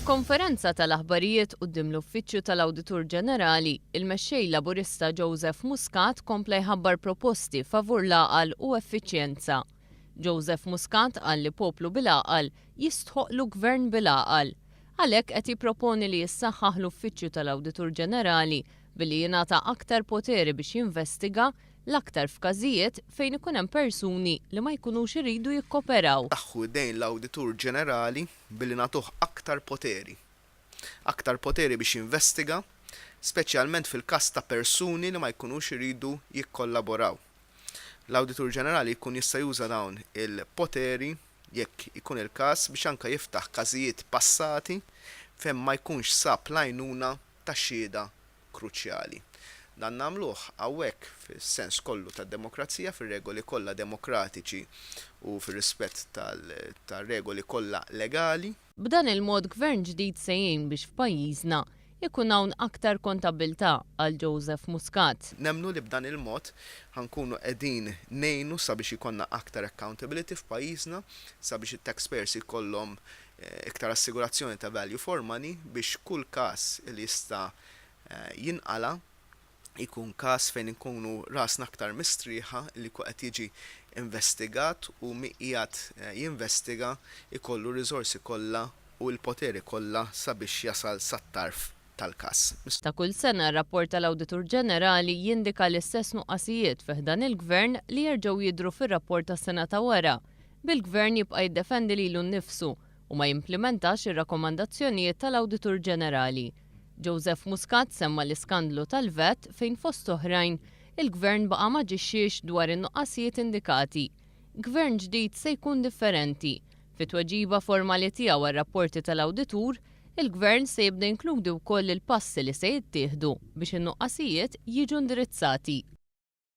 F'konferenza tal-aħbarijiet quddiem l-Uffiċċju tal-Awditur Ġenerali, il-Mexxej Laburista Joseph Muscat kompla jħabbar proposti favur l-għaqal u effiċjenza. Joseph Muscat qal li poplu bil-għaqal jistħoqqlu gvern bil-għaqal. Għalhekk qed jipproponi li jissaħħaħ l-Uffiċċju tal-Awditur Ġenerali billi jingħata aktar poteri biex jinvestiga, l-aktar f'każijiet fejn ikun hemm persuni li ma jkunux iridu jikkoperaw. Saħħu idejn l-Awditur Ġenerali billi nagħtuh aktar poteri. Aktar poteri biex jinvestiga, speċjalment fil-każ ta' persuni li ma jkunux iridu jikkollaboraw. L-Awditur Ġenerali jkun jista' juża dawn il-poteri jekk ikun il-każ biex anke jiftaħ każijiet passati fejn ma jkunx sab l-għajnuna ta' xhieda kruċjali. Dan nagħmluh hawnhekk fis-sens kollu tad-demokrazija, fir-regoli kollha demokratiċi u fir-rispett tar-regoli kollha legali. B'dan il-mod Gvern ġdid se jgħin biex f'pajjiżna ikun hawn aktar kontabbiltà, qal Joseph Muscat. Nemmnu li b'dan il-mod ħa nkunu qegħdin ngħinu sabiex ikollna aktar accountability f'pajjiżna, sabiex it-taxpayers ikollhom iktar assigurazzjoni ta' value for money biex kull każ li jista' jinqala' jkun każ fejn inkunu rasna aktar mistrieħa li jkun qed jiġi investigat u min qiegħed jinvestiga jkollu r-riżorsi kollha u l-poteri kollha sabiex jasal sat-tarf tal-każ. Ta' kull sena r-rapport tal-Awditur Ġenerali jindika l-istess nuqqasijiet fi ħdan il-Gvern li jerġgħu jidhru fir-rapport tas-sena ta' wara, bil-Gvern jibqa' jiddefendi lilu nnifsu u ma jimplimentax ir-rakkomandazzjonijiet tal-Awditur Ġenerali. Joseph Muscat semma l-iskandlu tal-VAT fejn fost oħrajn, il-Gvern baqa' m'aġixxiex dwar in-nuqqasijiet indikati. Gvern ġdid se jkun differenti. Fit-tweġiba formali tiegħu għar-rapporti tal-Awditur, il-Gvern se jibda jinkludi wkoll il-passi li se jittieħdu biex in-nuqqasijiet jiġu indirizzati.